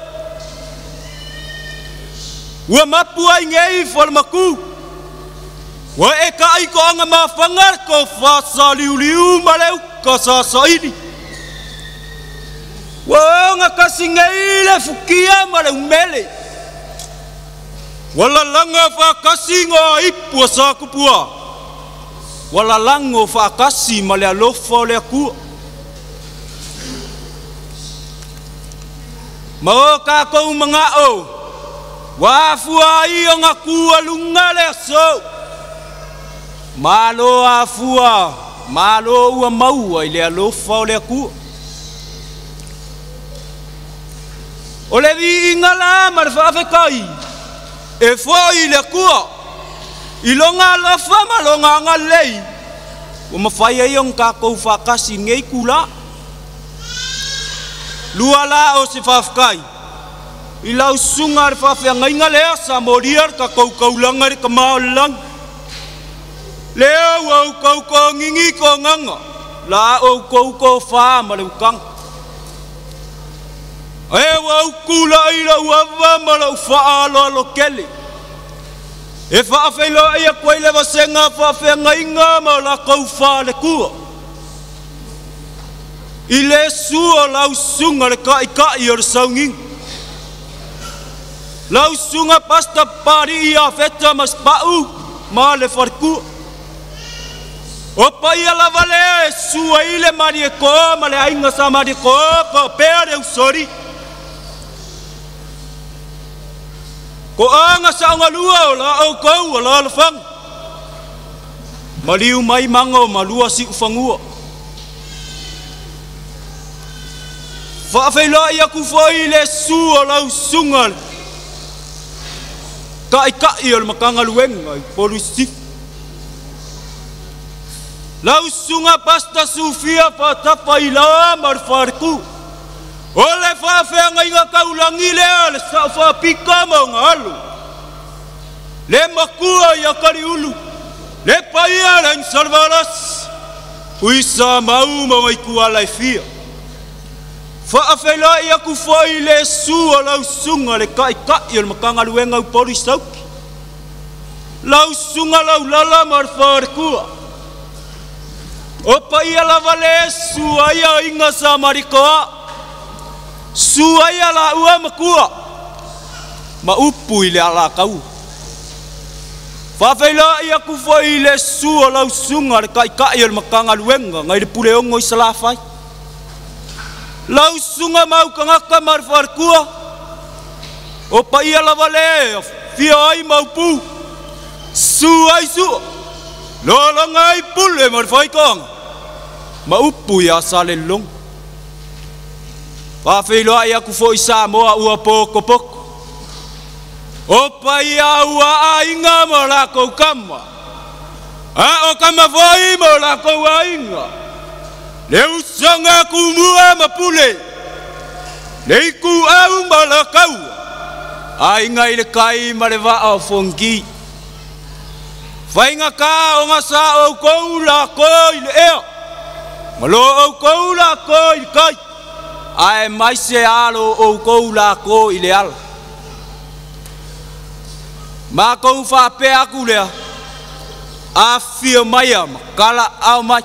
Ua mapu ai ngei whalamaku. Ua e ka aiko anga mawhanga ko whasa liu liu ma le uka sa saili. Ua onga kasi ngei le fukia ma le umele. Ua lalanga whakasi ngā ipu a sa kupua. Ua lalango whakasi ma le alofa o le akua. Ma o kākou mangao, ua afua ai o ngā kua lunga le aso. Malo afua, malo ua maua i le alofa o le akua. O le viinga la ma le whaafekai, e fo i le akua, i longa alofa ma longa angalei, ua mawhai ai o ngā whakasi ngei kula. Lua la o se whaafekai, i lau sunga le whaafeangainga lea sa moria le kakou kaulanga le kamao lang. Lea ua au kau ko ngingi ko nganga, la au kau ko wha ma le ukanga. E ua au kula i la uawa ma la uwha alo alo kele. E whaafeilo ia koe le wasenga whaafeangainga ma la kau wha le kua. I le sua lau sunga le kai kai o le saunginga. Lau sunga pasta pari ia feta mas pau ma le wharkua. O pai ala vale e sua i le mari e koa ma le ainga sa mari koa pa pea le usori. Ko anga sa anga lua o la au kau o la alafanga. Maliu mai mango malua si ufangua. Faafeiloai aku foi le su o lau suga le kaʻikaʻi o le makagaluega i Polu Sisifo. Lau suga pasta sufia faatafa i la ma le faleku. O le faafeagaiga kaulagi lea le saʻo faapika ma ona alo. Le makua ia Kaliulu, le paia le Aiga Uisa mau ma ikuala e fia. Faafeiloai aku foi le su o lau suga le kaʻikaʻi o le makagaluega Upolu i Sauki. Lau suga laulala ma le falekua. O paia lava le suaia inga sa marikoa. Suaia la ua makua. Ma upu i le alakau. Faafeiloai aku foi le su o lau suga le kaʻikaʻi o le makagaluega ngai le puleogo i Salafai. Lau suga maukagaka ma le falekua. O paia lava le fia ai maupu. Su ai sua. Lologa ai pule ma le faikoaga. Ma upu ia Salelologa. Faafeiloai aku foi Samoa ua pokopoko. O paia ua aiga ma lakou kama. A o kama foi ma lakou aiga. Le usoga kumua ma pule. Le iku au ma lakaua. Aiga i le kai ma le vaa o Fongi. Faiga ka o gasa oukou lako i le ea. Ma lo oukou lako i le kai. Ae mai se alo oukou lako i le ala. Makou faapea aku lea. Afio mai a makala ao mai.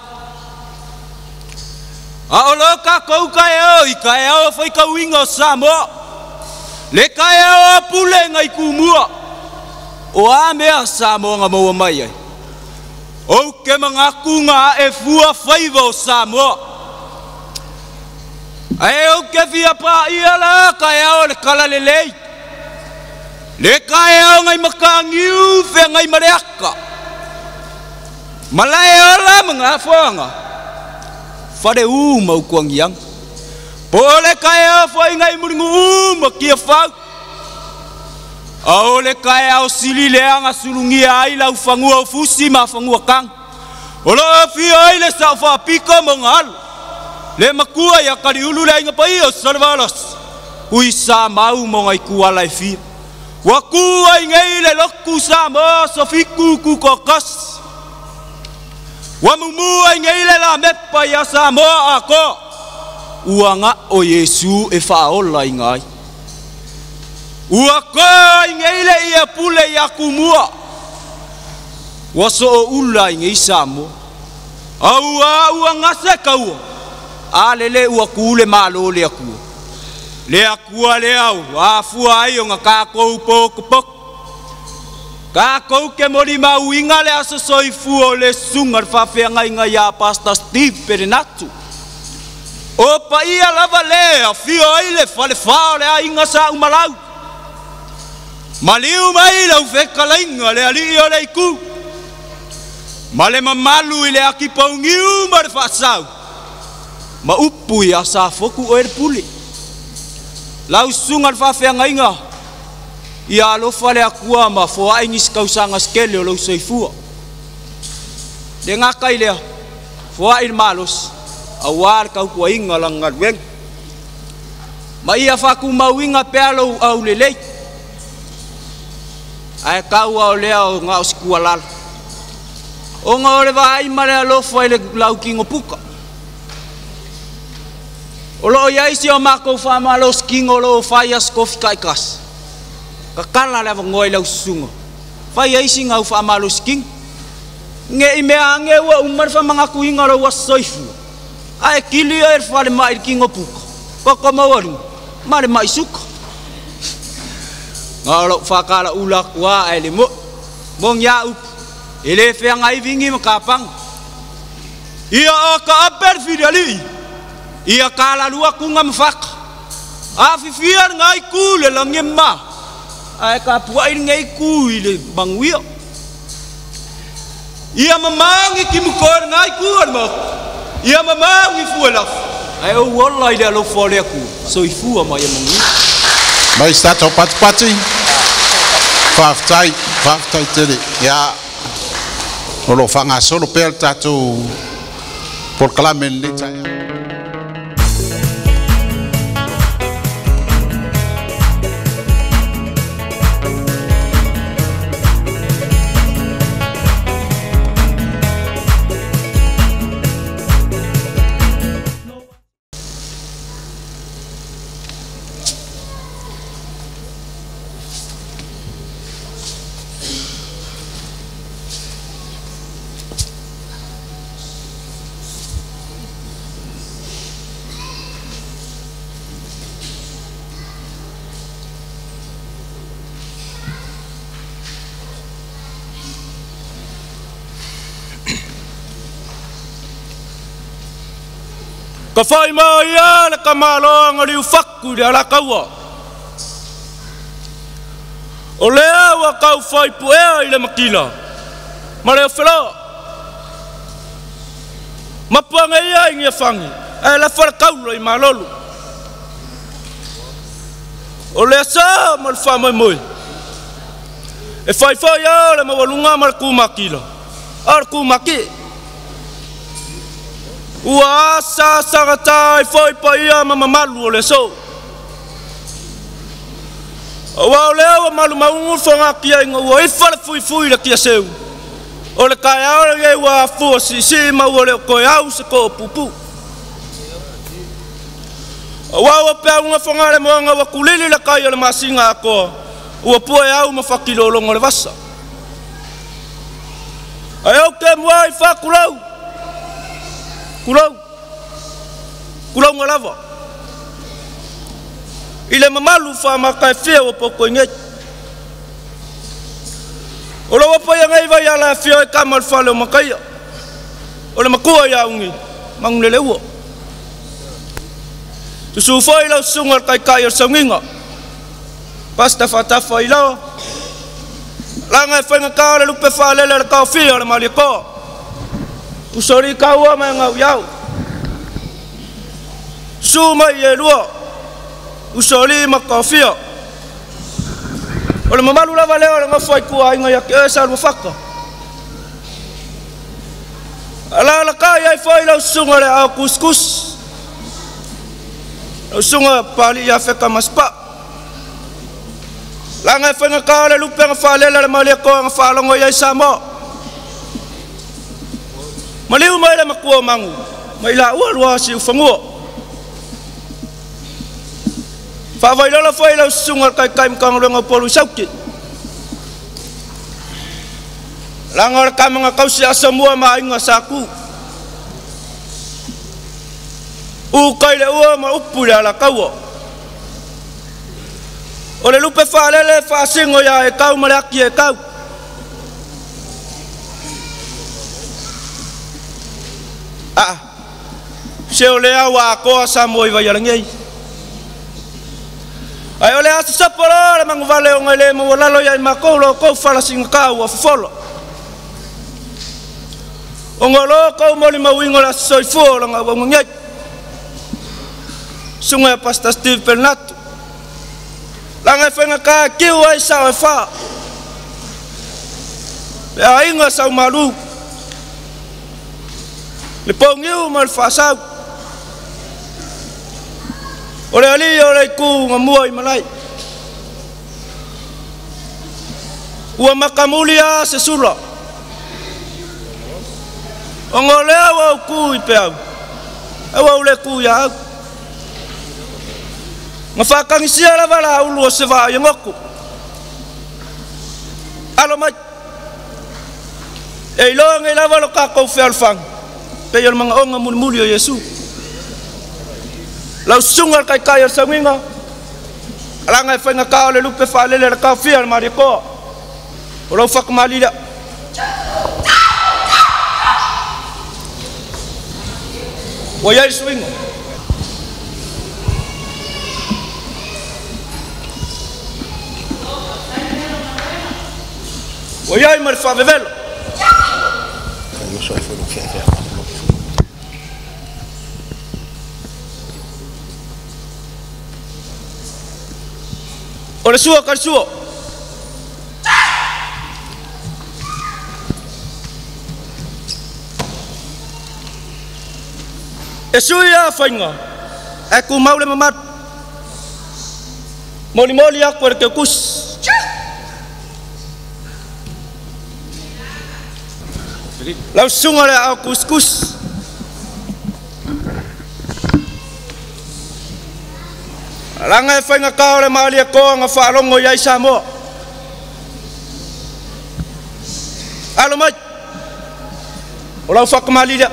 A o lo kakou kaeao i kaeao faikauiga o Samoa. Le kaeao a pule ngai kumua. O a mea Samoa nga maua mai ai. Ou ke mangaku nga e fua faiva o Samoa. Ae ou ke fia paia la kaeao le kala lelei. Le kaeao ngai makagiu feagai ma le aka. Malae ola ma gafoaga. Fale u ma ukuagiaga. Po o le kaeao foi ngai muliguu ma kiafau. A o le kaeao sili leaga sulugia ai lau fagua o fusi ma fagua kaga. O loo afio ai le saʻo faapika ma ona alo. Le makua ia Kaliulu le aiga paia o Salevalasi. Ui sa mau ma ona ikuala e fia. Ua kū ai nei le loku Samoa sofiku kukokasi. Ua mumu ai nei le lamepa ia Samoa akoa. Ua gaʻo Iesu e faaola iga ai. Ua koa ai nei le ia pule ia kumua. Ua soo ula ai nei Samoa. Aua ua gase kaua. A lele ua kū le malo le Akua. Le Akua le au, afua ai o nga kākou pokopoko. Kākou ke moli mauiga le aso soifua o le suga le faafeagaiga iā Pastor Steve Perenatu. O paia lava le afio ai le falefā o le aiga sa umalau. Maliu mai lau fekalaiga le alii o le iku. Ma le mamalu i le akipaugiu ma le faasau. Ma upu ia sa foku o e le pule. Lau suga le faafeagaiga ia alofa le Akua ma foaʻi nisi kausaga sekele o lou soifua. Le gaka i lea foaʻi le malosi auā le kautuaiga o lana galuega. Ma ia faatumauiga pea lou aulelei. Ae kaua o lea o gao sikualala. Ona o le vaai ma le alofa i le lautino puka. O loo iai si o makou faamalositino o loo fai aso kofi taʻitasi. Kakala le avanoa i lau susuga. Fai ai siga au faamalositino. Geʻi mea age ua uma le faamanatuina o lou aso soifua. Ae kili ai le falemaʻi le tino puka. Koko maualuga ma le maʻi suka. Ga o loʻu faakalaʻula atu a ae le moʻi. Mogi a upu. E lē feagai vigi ma kapaga. Ia o ka ape le filialii. Ia kalalua kuga ma faka. Afifia legai ku le lagi e mamā. Ae kapuaʻi lenei ku i le manuia. Ia mamangi ki mukoe ngai ku o le maota. Ia mamangi fua lafo. Ae ou ola i le alofa o le Atua, soifua ma ia manuia. Mai se tatou patipati. Faafetai, faafetai tele. Ia, o lo o faagasolo pea le tatou polokalame i lenei taeao. Ka whai mai ia le kamaloanga liu faku i le alakaua. O lea ua kau whai puea i le makila, ma le ofeloa. Mapuanga ia i ngia whangi, e la whare kaula i malolu. O lea sa ma le whamai moi. E whai whai ia le mawalunga ma le kūmakila, a le kūmaki. Ua asa sagata i foi pa ia ma mamalu o le so. Ua o lea ua malu maungu whanga kia inga ua ifa le fui fui le kia seu. O le kai ao le ua afua si si ma ua le o koe au se ko o pupu. Ua ua pea unga whanga le moanga ua kulili le kai o le masinga akoa. Ua pue au ma whakilolongo le vasa. Ai au ke mua i whakulau. Kulau, kulau ngā lava. I le mamalu wha maka e whia o poko i ngei. O le wapa ia ngei vai ala e whia e kama le whale o makaia. O le makua ia ungi, mangune le ua. Tusu fai lau sunga le kaikai o le saunginga. Pasta whatafa i lawa. Langa e whainga kao le lupe whalele le kao whia o le malia koa. Usori kaua mai ngau iau. Su mai e lua. Usori makawhia. O le mamalu lava leo le ngawhai kua inga ia ke e sa whaka. Ala la kai ai whai lau sunga le au kuskus. Lau sunga pali ia wheka maspa. Langa e whainga kao le lupe nga whalela le malia koa nga whalongo ia i Samoa. Maliu mai le makua mangu, mai la ua lua si ufangua. Whaawailola whai lau sunga kai kai mkanga luenga polu sauki. Langa o le kamanga kausi asa mua ma inga saku. U kai le ua ma upu le ala kaua. O le lupe whaalele whaasingo ia e kau ma le aki e kau. Ah, se o lea ua akoa sa moi vai alangei. Ai o lea sasapo le manguvale o ngai le mawalalo ia i makou lo kou whala singa ua fofolo. O ngolo kou moli mawingo la soifua o langa ua ngai. Sunga Pastor Steve Pelnatu. Langa e whainga kaa kiu ai sao e wha. Le ainga sau malu. Le pongiu ma le whaasau. O le ali o le iku ngā mua i malai. Ua makamuli a se sula. O ngō lea ua uku i peau. E ua ule ku ia au. Ngā whakangisia lava la ulu o se vaa i ngoku. Alo mai. E iloa ngai lava lo kākou fealfanga. Pe o le mangaonga mulimuli o Iesu. Lau sunga le kaikai o le sauiga. Alanga e whainga kao le lupe whaalele le kao fia le maria koa. O lau whakamalila. Ua iai suinga. Ua iai ma le whaavevelo. tusa ai foi lou feafea. O le sua ka le sua. E sui a whainga, e ku maule mamat. Moli moli aku e le keukus. Lau sunga le au kuskus. Langa e whainga kao le maali e koa nga whaalongo i ai Samoa. Alo mai. O lau whakamali lea.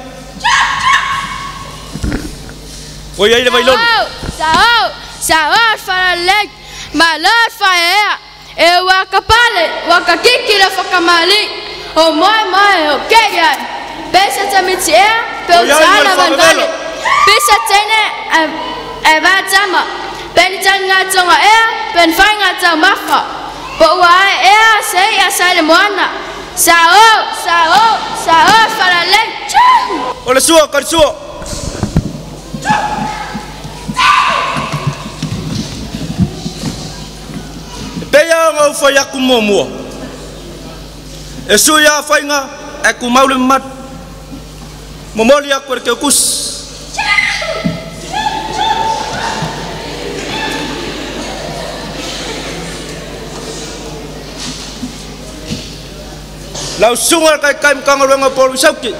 O iai le vailolo. Sao, sao, wharalek. Malor whaea. E wakapale, wakakiki le whakamali. O moe moe, o kei ai. Pesa tamiti ea, pe o tala vanvale. Pisa tene, e vātama. Peni tani ngā tonga ea, peni whai ngā tau mafa. Po ua ae ea, sei a sai le moana. Sao, sao, sao, wharalek. O le sua, ka le sua. E pea ngau whai aku mua mua. E sui a whainga, e ku maule mat. Momoli aku e keukus. Lau sunga kai kai mkanga luenga polu sauki.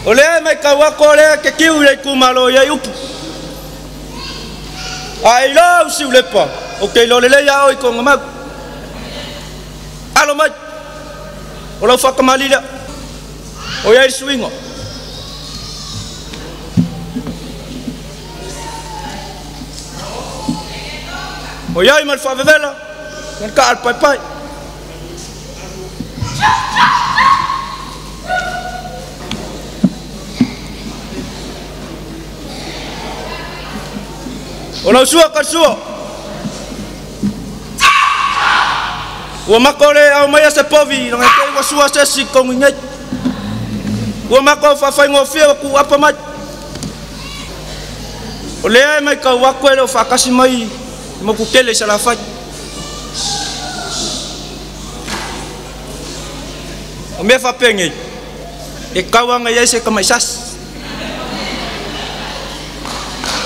O lea mai kau ako lea ke kiu lei kumalo iai upu. A i lau siu lepa, o ke ilo lelei a oi konga mau. Alo mai, o lau whakamali lea, o iai suinga. O iai ma le whaavevela, ngan ka al pai pai. O lau sua ka sua. Ua mako le au mai se povi, nanga te ua sua se si kongi nei. Ua mako whawhaingofia wa ku apa mai. O lea e mai kau ako e leo whakasi mai moku kele i salafai. O mea whapenge, e kauanga iai se kamai sas.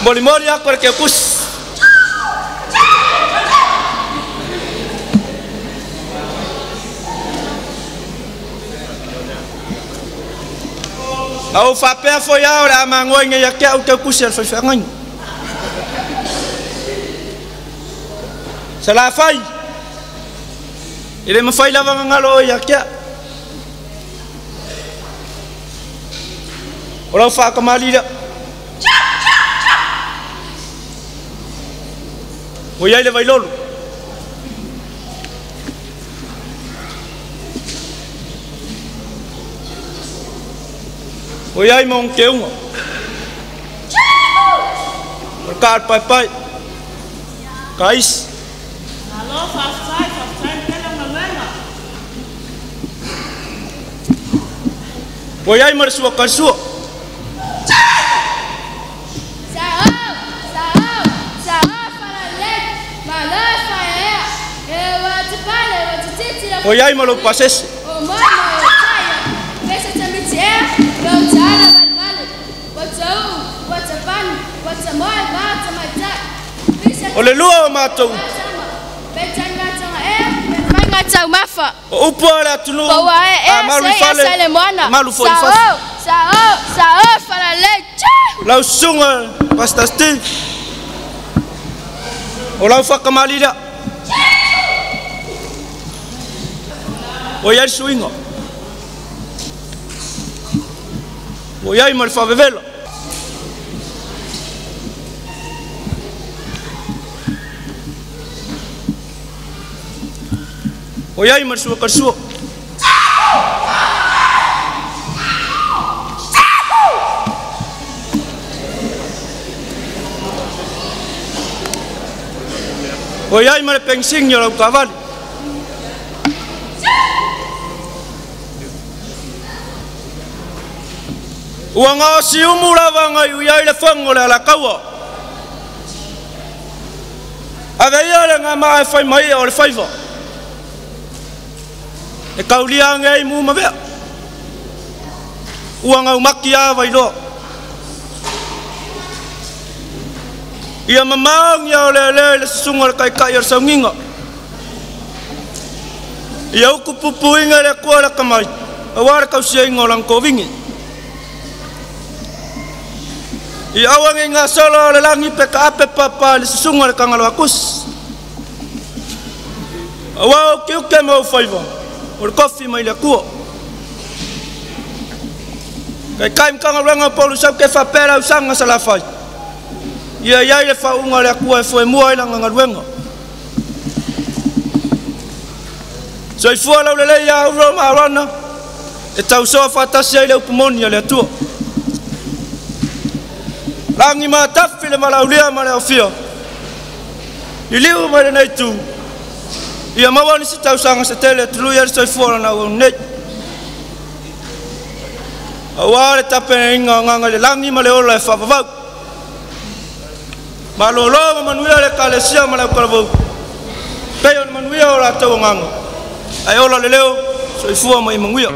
Moli moli ako le keukus. Au whapea foi au le amangoe ngai a kia au keukusi al whaiwhangai. Sa la whai. I le mawhai lava ngalo o ia kia. O lau whakamali lea. O iai le vailolo. O iai maung keunga. O le ka al pai pai. Ka isi. Alo, whaftai, whaftai, pela maluenga. O iai ma le sua ka le sua. O iai ma lou pasese. O moe moe o taia. Pesa tamiti ea, pe o taala valevale. O tau, o tapani, o tamoe vā tamaitai. O le lua o mātou. Pe tani ngā tonga ea, pe whai ngā tau mafa. O upu a le atunu, Po ua ae a ea, malu i sei a fale, sai le moana. malu foi i fafo. Sao, sao, sao, wharalei. Lau sunga, Pastor Steve. O lau whakamali lea. O iai suinga. O iai ma le whaavevela. O iai ma le sua ka le sua. O iai ma le pengsingi o lau kavali. Ua gaosi umu lava gai ui ai le fogo le alakaua. Ave ia le gamaa e fai mai o le faiva. E kaulia age ai mu mavea. Ua gaumaki a vailoa. Ia mamao o le le le susuga o le kaikai o le saugiga. Ia uku pupuiga le Atua le akamai, auā le tausiaiga o lana tovigi. Ia aua nei gasolo o le lagi pe kaape papa i le susuga o le tagaloa kusi. Auā o ukiuke ma ou faiva, o le kofi mai le Atua. Kaikai ma tagaluega o Paulusau ke faapea le ausaga salafai. Ia iai le faauuga o le Atua e foemua ai lana galuega. Soifua laulelei ia ulo ma aulana, e tausoa faatasi ai le upu moni a le Atua. Lagi matafi le malaulia ma le aofia. Liliu mai lenei itu, ia maua nisi tausaga se tele e tului ai le soifua o lana auauna nei. Auā le tapenaina o agaga i le lagi ma le ola e faavavau. Malōlō ma manuia le Ekalesia ma le autalavou, pei ona manuia o latou agaga, ae ola le leo, soifua ma ia manuia.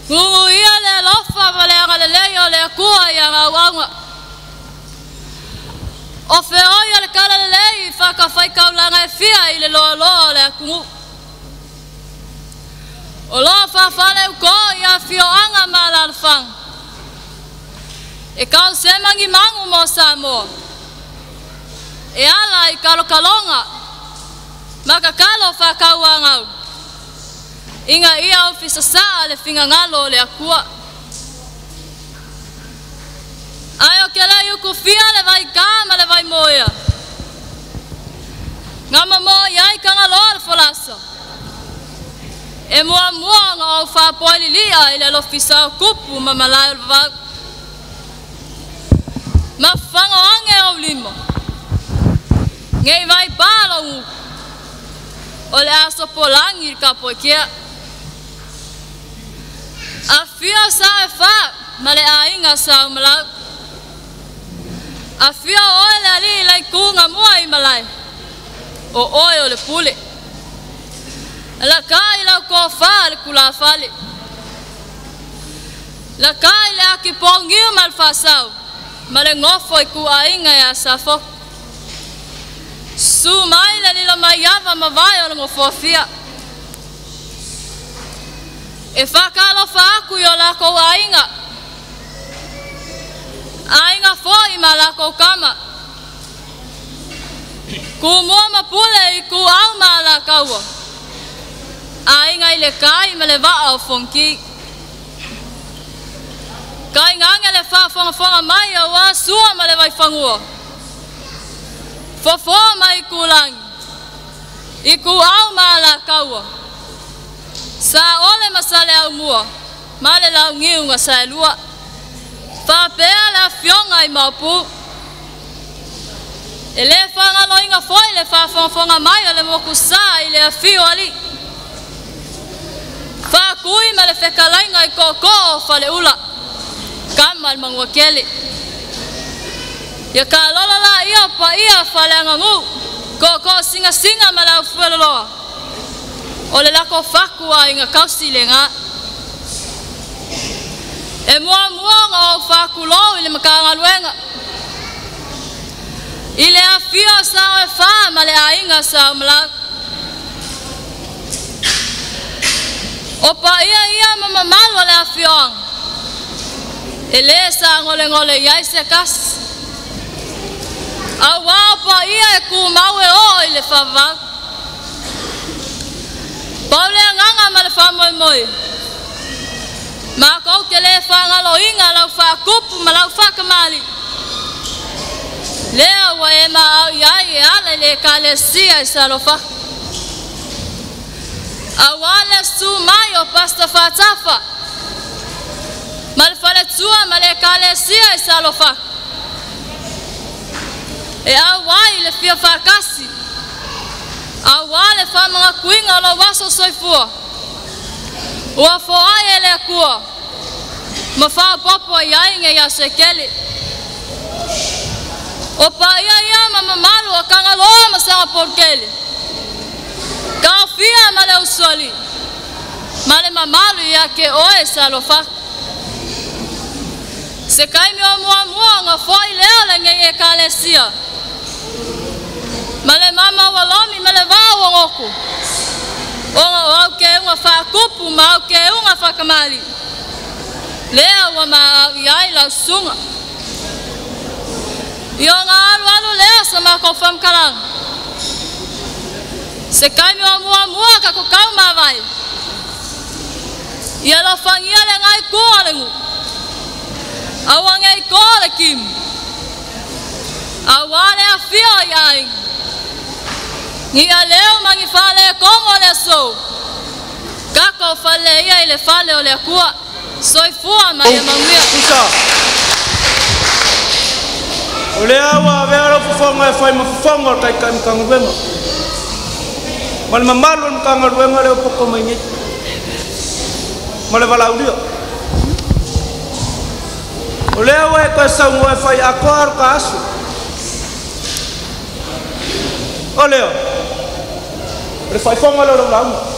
Gugu ia le alofa ma le agalelei o le Atua ia gauauga. O feoi o le kala lelei i whakawhaikaulanga e fia i le loaloa o le atunuu. O loa whawhale uko i a fioanga ma alalafanga. E kau semangi mangu mo Samoa. E ala i kalokalonga, makakalo whakauangau. Inga ia ofisa saa le fingangalo o le Atua. Ai o ke lei ukufia le vai ka ma le vai moea. Ngā mamo i ai kangaloa le folasa. E mua mua ngā au whāpoe lilia i le alofisa o kupu ma malae o le vavau. Ma whango ange au lima. Ngei vai pālo nguku. O le aso polangi i ka poekea. A fia sa e wha ma le ainga sa umalau. A fia oe le ali lai kunga mua i malai. O oe o le pule. La ka i lau ko wha le kula whale. La ka i le aki pongiu ma le whasau. Ma le ngofo i ku ainga ia sa foko. Su mai le lilo mai ava ma vai o le ngofo fia. E whakalofa aku i o lākou ainga. Ainga foi ma lākou kama. Ku mua ma pule i ku au ma lākaua. Ainga i le kai ma le vaa o fonki. Kai ngange le whaafongafonga mai au a sua ma le vaiwhangua. Fofoa mai ku langi. I ku au ma lākaua. Sa ole ma sa le au mua, ma le lau ngiunga sa e lua. Whapea le afionga i maupu. E le whangaloinga foi le whaafongafonga mai o le moku sa i le afio ali. Whakui ma le whekalainga i koko o whale ula. Kama le mangua kele. Ia ka lola la ia pa ia whale angangu. Koko singa singa ma le au fueloloa. O le lako whakua i ngā kausi le ngā. E mua mua ngā o whakulou i le makangaluenga. I le awhio sao e wha ma le ainga sao malau. O pa ia ia ma mamalu o le awhioanga. E le sa ngole ngole iai se kasi. Au wā o pa ia e ku mau e o i le whawau. Pau le anganga ma le whamoi moi. Ma kou ke le whangaloinga lau whakupu ma lau whakamali. Lea ua e ma au iai e ala i le ekalesia i Salofa. Auā le susu mai o Pastor Fa'atafa ma le faletua ma le ekalesia i Salofaka e auai le fia faakasi auā le faamagakuiga o lou aso soifua ua foai e le Akua ma faaopopo ai ai nei aso e kele. O paia ia ma mamalu o Kagaloa ma Sagapolutele. Kaofia ma le usoalii ma le mamalu ia ke oe Salofaka. Se kaimi o muamua ona foai lea o lenei ekalesia. Ma le mama ua lomi ma le vao o goku. Ona o au keuga faakupu ma au keuga faakamali'i. Lea ua maau i ai lau susuga. I ona alualu lea sa makou faamakalaga. Se kaimi o muamua ka kokau mavae. Ia alofagia le kua le nuu. Aua nei ko le kimu. Auā le afia o i aiga. Ni aleo ma ni fale kongo le aso. Kako fale ia i le fale o le Akua. Soifua ma ia manuia. Tusa. O lea ua avea lau fofoga e fai ma fofoga o le Taitai Matagaluega. Ma le mamalu o le Matagaluega lea ua poto mai nei. Ma le valaaulia. O lea ua e toe saunoa e fai atoa lo ta aso. O lea, o le faifoga lea o lau lauga.